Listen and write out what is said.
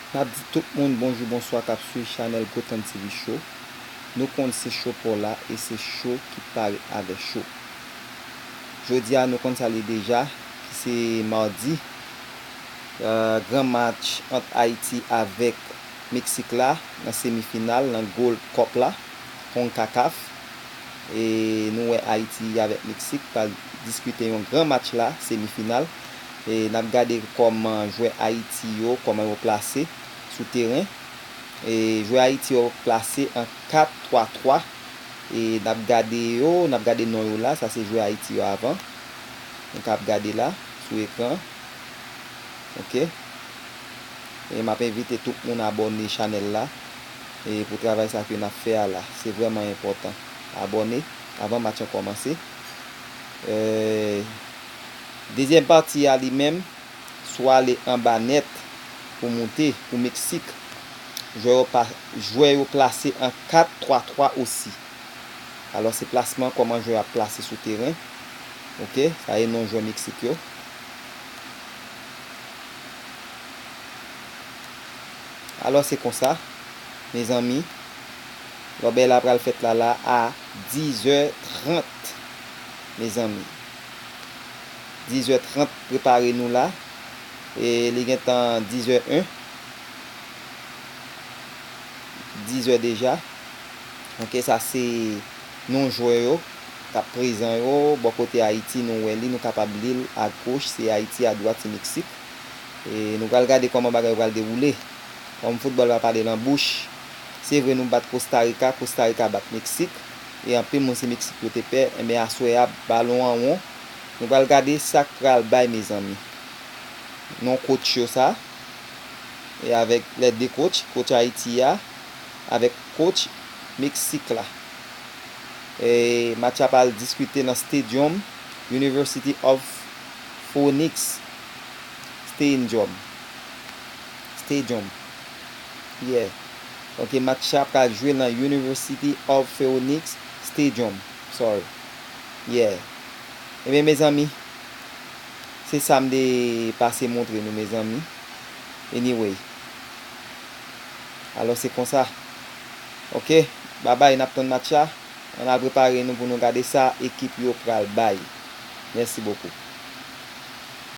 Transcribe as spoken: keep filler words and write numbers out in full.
N ap di tout moun bonjou, bonswa k ap swiv chanèl Gotan T V Show. Nou konn se cho pa w la e se cho ki parèt avè cho. Jodi a, nou konn sa l ye deja, ki se madi, euh, gran match ant Ayiti avèk Meksik la nan semifinal nan Gold Cup la, konkakaf. E nou wè Ayiti avèk Meksik pral diskite yon gran match la, semifinal. E n ap gade kòman jwè Ayiti yo, kòman yo plase sou teren. E jwè Ayiti yo plase an kat twa twa. E n ap gade yo, n ap gade non yo la, sa se jwè Ayiti yo avan. Nou ka ap gade la, sou ekran. Ok. E m ap envite tout moun abòne chanèl la. E pou travay sa ke n ap fè a la. Se vrèman enpòtan. Abòne avan match an kòmanse. E, dezyèm pati a li menm, sou ale anba nèt pou moute pou Meksik. Jwè yo pa, jwè yo plase an kat twa twa osi. Alò, se plasman kòman jwè yo ap plase sou teren. Ok, sa e non jwè Meksik yo. Alò, se konsa, mezanmi. Lòbèy la pral fèt la, la a dizè trant, mezanmi. Dizè trant, prepare nou la. E li gentan dizè en. Dizè deja. Ok, sa se non jwè yo k ap prezan yo. Bò kote Ayiti, nou wè li, nou kapab li l agoch, se Ayiti, adwat, se Meksik. E nou pral gade kòman bagay yo pral dewoule. Kòm foutbòl pa pale nan bouch, se vre nou bat Kosta Rika, Kosta Rika bat Meksik. E anpil moun se Meksik yo te pè, enben aswè a, balon an won. Nou pral gade sa k pral bay, mezanmi. Non coach yo sa, e avèk lè de coach, coach Ayiti a, avèk coach Meksik la. E match la pral diskite nan Stadium, University of Phoenix Stadium. Stadium. Yeah. Ok, match la pral jwe nan University of Phoenix Stadium. Sorry. Yeah. Ebyen, mezanmi, se sa m te pase montre nou, mezanmi. Anyway. Alò, se konsa. Ok, babay, n ap tann match la. Ann al prepare nou pou nou gade sa ekip yo pral bay. Mèsi bokou.